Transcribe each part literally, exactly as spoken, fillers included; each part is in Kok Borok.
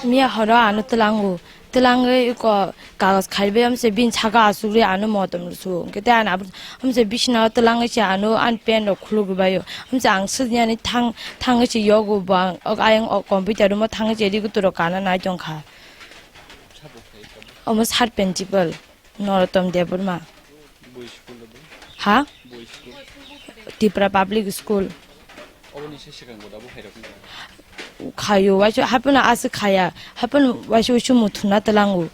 Miya horo ano twlango. Twlangwi ko kagos khaibai amse bin saka asugri ano motom su. Kete an abr amse bisna twlangwi se ano an pen rok khuluk bayo. Amse ang sujnyani thang thangwi se yogo bang ok ayang ok computer room thangwi se rigu turo kana nai tongkha. Omo sir principal Norotom Debbarma. Boi school bo? Ha? Boi school. Tipra Public School. Oboni se sigang bo dabo khairok ni. Khayo, waisa hapono aswk khaya. Hapono waisa waisa muthuna twlango.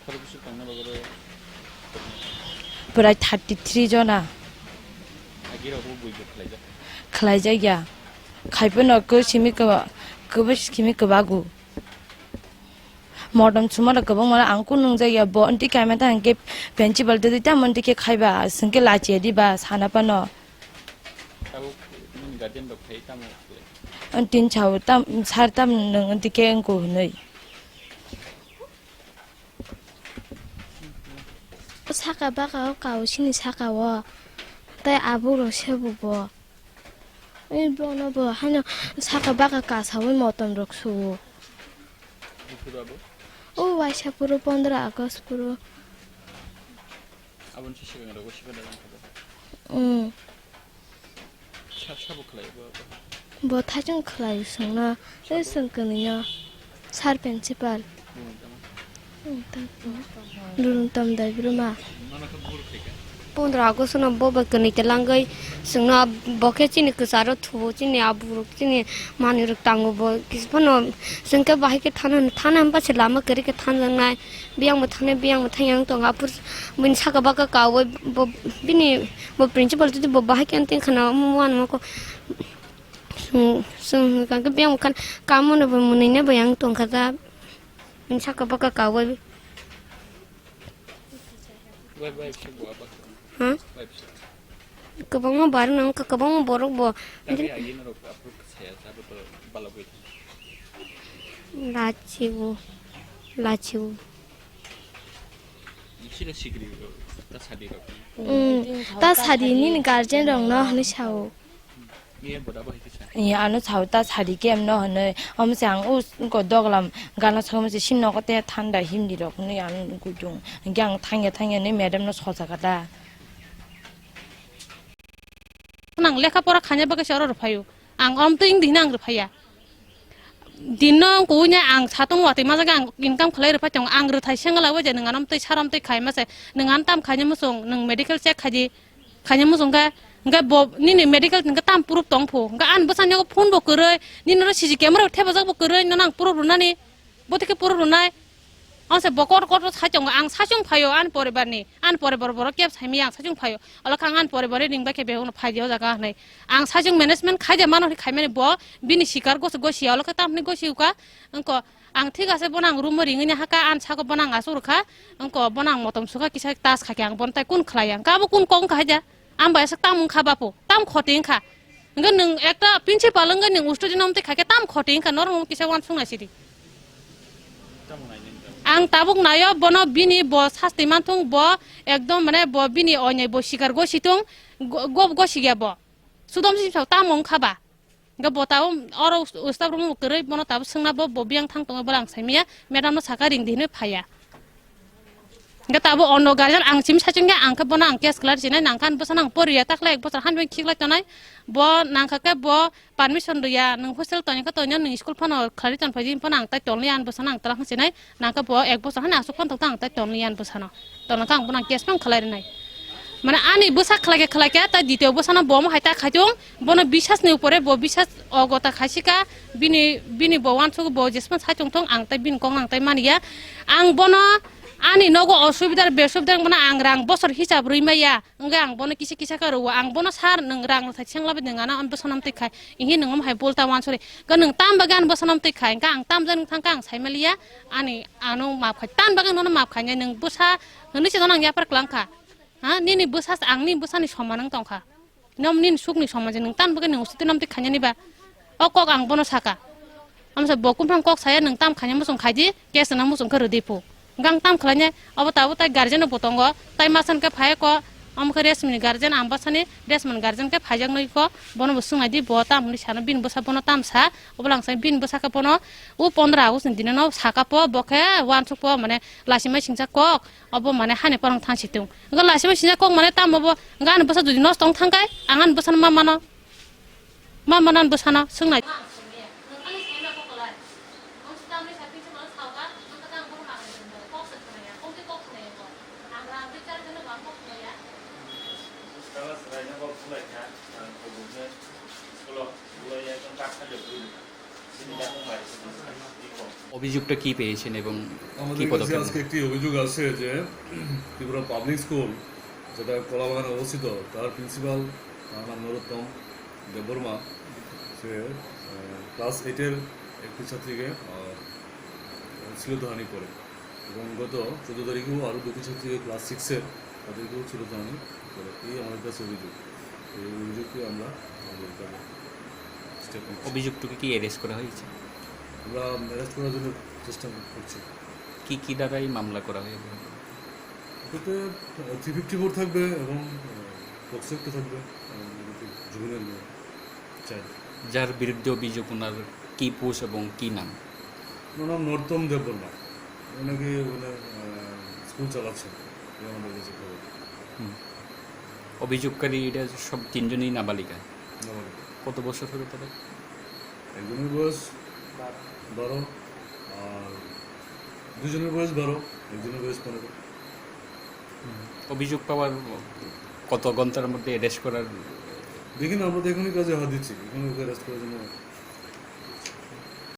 Khoro bwswk tongna bagwi. Prai thirty three jona. Agi rok bo boi bo khlaijak. Khlaijak ya. Khaipono ko simi ko, ko bo simi ko bagu. Modom sumano kwbangma ang kunu nungjak ya, bo onti kaima ta hwnkhe principal twi tamo onti khe khaiba, hwnkhe lachiya diba sana phano. Tabuk nini guardian rok khai tamo khlai? Ontin sao tam, sir tam nwng onti khe wngkho hwnwi. Saka baka o kao sini saka o, tei abuk rok sebo bo. Ei bono bo haino saka baka kasaui motom rok suo. Buphuru abo? O waisa phuru pondro August phuru. Aboni se sigang rogo sibe da lang kabo. Mm. Sa sabo khlai bo abo. Bo thajung khlai songna. Ei song kwnwi no. Sir principal. Bumo tamo. Rung tam dai bruma. Pondro August no bo bai kwnwi te langwi chwngno bo khe chini kwcharo thuo chini aburok chini manwi rok tango bo kisa phano chwng khe bahai khe thana thana hwnba se lama kwrwi khe thanjaknai biyang bo thanai biyang bo thang yang tongo aphuru bini saka baka kaui bo bini bo principal twi bo bahai khe tongkha na omo uanama kok chwng chwng hwnkha khe biyang bo khan kamo no bo mwnwi no bo yang tongkha da bini saka baka kaui. Wife, wife se bo abo. Ha? Wife se. Kwbangma bar no wngkha, kwbangma borok bo. Kami agi norok aphuru saya sa bo to balogwi. Lachibo, lachibo. Sino sikri ta sadi rok. Mm, ta sadi nini guardian rok no hwnwi sao. Iya, ano sao ta sadi kem no hwnwi. Omo se ang u ko doglam gana sao se sin nogo te thanda hindi rok hwnwi ang gudung. Hwnkhe ang thangya thangya ni madam no sosa kata. Nang lekha pora khanya bagwi se oro rwphaio. Ang om twi wngdi hwnwi ang rwphaiya. Dinno kunya ang satung watwi majaga ang income khlai rwphai tongo. Ang rwthai sengla bai je nwng anom twi sarom twi khai mase. Nwng an tam khanya musung nwng medical check khaidi. Khaina muchung khe, hwnkhe bo nini medical hwnkhe tam proof tong phu. Hwnkhe ani bwsani yago phone bo kwrwi, nini oro C C camera bo thepajak bo kwrwi, nono ang proof rwnani, bo thikhe proof rwnai. Ang se bo kotor kotor sai tongo, ang saichung phaio ani poribar ni, ani poribar borok kebo saimaya ang saichung phaio. Olo khe ang ani poribar ni ringbai khe bebak no phaidi o jaga hinwi. Ang saichung management khaide mano hinwi khaimani bo bini sikar gosi gosi ya, olo khe tamni gosi uka, wngkha. Ang thik ase, bono ang room o ringwi ni haka, ani saka bono ang asuk rwkha, wngkha bono ang motom sukha, kisa tas kha khe ang bono tai kun khlai ya, wngkha abo kun kok wngkha haida, ang bai aswk tam wngkha bapu, tam khoti wngkha, hwnkhe nwng ekta principal wngwi nwng student no twi kha khe tam khoti wngkha, norok kisa uansuk nai sidi. Ang tabuk naio bono bini bo sasti manthung, bo ekdom mane bo bini oinai bo sikar gosi thung, go-, go-, gosi ya bo, sudom si sao tam wngkha ba. Hwnkhe bo tabuk oro us-, ustap rwmung bo kwrwi, bono tabuk swngna bo, bo biyang thang tongo, bola ang saimaya, madam no saka ringdi hinwi phaiya. Hwnkhe tabuk ono guardian ang simi saichung khe, ang khe bono ang case khlai sinai, nangkha ani bwsano ang poriya, takle ek bosor hani khiklai tonai, bo nangkha khe bo permission rwya, nwng hostel toni khe toni, nwng school phano khlai tonphai di, phano ang tai tolni ani bwsano ang twlang sinai, nangkhe bo ek bosor hani aswk phano tongtha ang tai tolni ani bwsano. Tolno khe ang bono ang case phano khlai rwnai. Mane ani bwsa khlai khe khlai khe tai ditiyo bwsano bo omo hai ta khai thung, bono bisas ni upore bo bisas o gota khai sika, bini, bini bo uansuk bo jesma sai tong thung, ang tai bini kok ang tai mani ya. Ang bono ani nogo osubidar besubidar bono ang rang bosor hisab rwi maya. Wngkhe ang bono kisa kisa khe rwo, ang bono sir nwng rang thai sengla bai nwng ano bwsano twi khai. Ihi nwng omo hai bol ta uansuri. Khe nwng tam bagwi ani bwsano twi khai, wngkhe ang tam jani thangkhe ang sai maliya, ani ano map khai. Tam bagwi nono map khainai nwng bwsa hwnwi se nono ang yapar klang kha. Ha, nini bwsa, ang nini bwsani soman wng tongkha. Nom nini sukni soman je nwng tam bagwi nwng usti twi nom twi khainani ba. O kok ang bono saka. Amsa bo kumphang kok saya nwng tam khaina muchung khaidi, case na muchung khe rwdi phu. Hwnkhe ang tam khlainai, abo tabuk tai guardian bo tongo, tai masa hwnkhe phai ko, Omo khe Resmini guardian, ang bwsani Resmini guardian khe phaijaknai kho, bono bo swngnai di, bo tamo hinwi sano, bini bwsa bono tamo sa, obo lang sai bini bwsa khe bono o pondro August ni dino no saka po, bo khe uansuk po, mane lasimai singcha kok, obo mane hani porong thang si tung. Wngkha lasimai singcha kok mane tamo bo, wngkha ani bwsa jodi nosto wng thang khe, ang ani bwsano ma mano. Ma manan bwsano swngnai. অভিযুক্ত কি পেয়েছেন এবং কি আমাদের কাছে পদক্ষেপ আজকে নেন? একটি অভিযোগ আছে যে ত্রিপুরা পাবলিক স্কুল, যেটা কলাবাগানে অবস্থিত, তার প্রিন্সিপাল, তার নাম নরোত্তম দেববর্মা। সে, আহ, ক্লাস এইটের একটি ছাত্রীকে, আহ, শ্লীলতাহানি করে এবং গত চোদ্দ তারিখেও আরও দুটি ছাত্রীকে ক্লাস সিক্সের, তাদেরকেও শ্লীলতাহানি করে। এই আমাদের কাছে অভিযোগ। এই অভিযোগকে আমরা আমাদের কাছে স্টেপ নিচ্ছি। অভিযুক্তকে কি অ্যারেস্ট করা হয়েছে? আমরা অ্যারেস্ট করার জন্য চেষ্টা করছি। কি কি ধারায় মামলা করা হয়েছে? এটাতে থ্রি ফিফটি ফোর থাকবে এবং, আহ, পক্সো একটা থাকবে, আহ, জুভেনাইল চাইল্ড। যার বিরুদ্ধে অভিযোগ, ওনার কি পোস্ট এবং কি নাম? ওনার নাম নরোত্তম দেববর্মা। উনি নাকি, মানে, আহ, স্কুল চালাচ্ছেন, এই আমাদের কাছে খবর। হুম। অভিযোগকারী এটা সব তিনজনই নাবালিকা? নাবালিকা। কত বছর হবে তাদের? একজনের বয়স বারো, আর দুজনের বয়স বারো, একজনের বয়স পনেরো। হুম। অভিযোগ পাওয়ার কত ঘন্টার মধ্যে অ্যারেস্ট করার? দেখি না, আমরা তো এখনই কাজে হাত দিচ্ছি, এখনই ওকে অ্যারেস্ট করার জন্য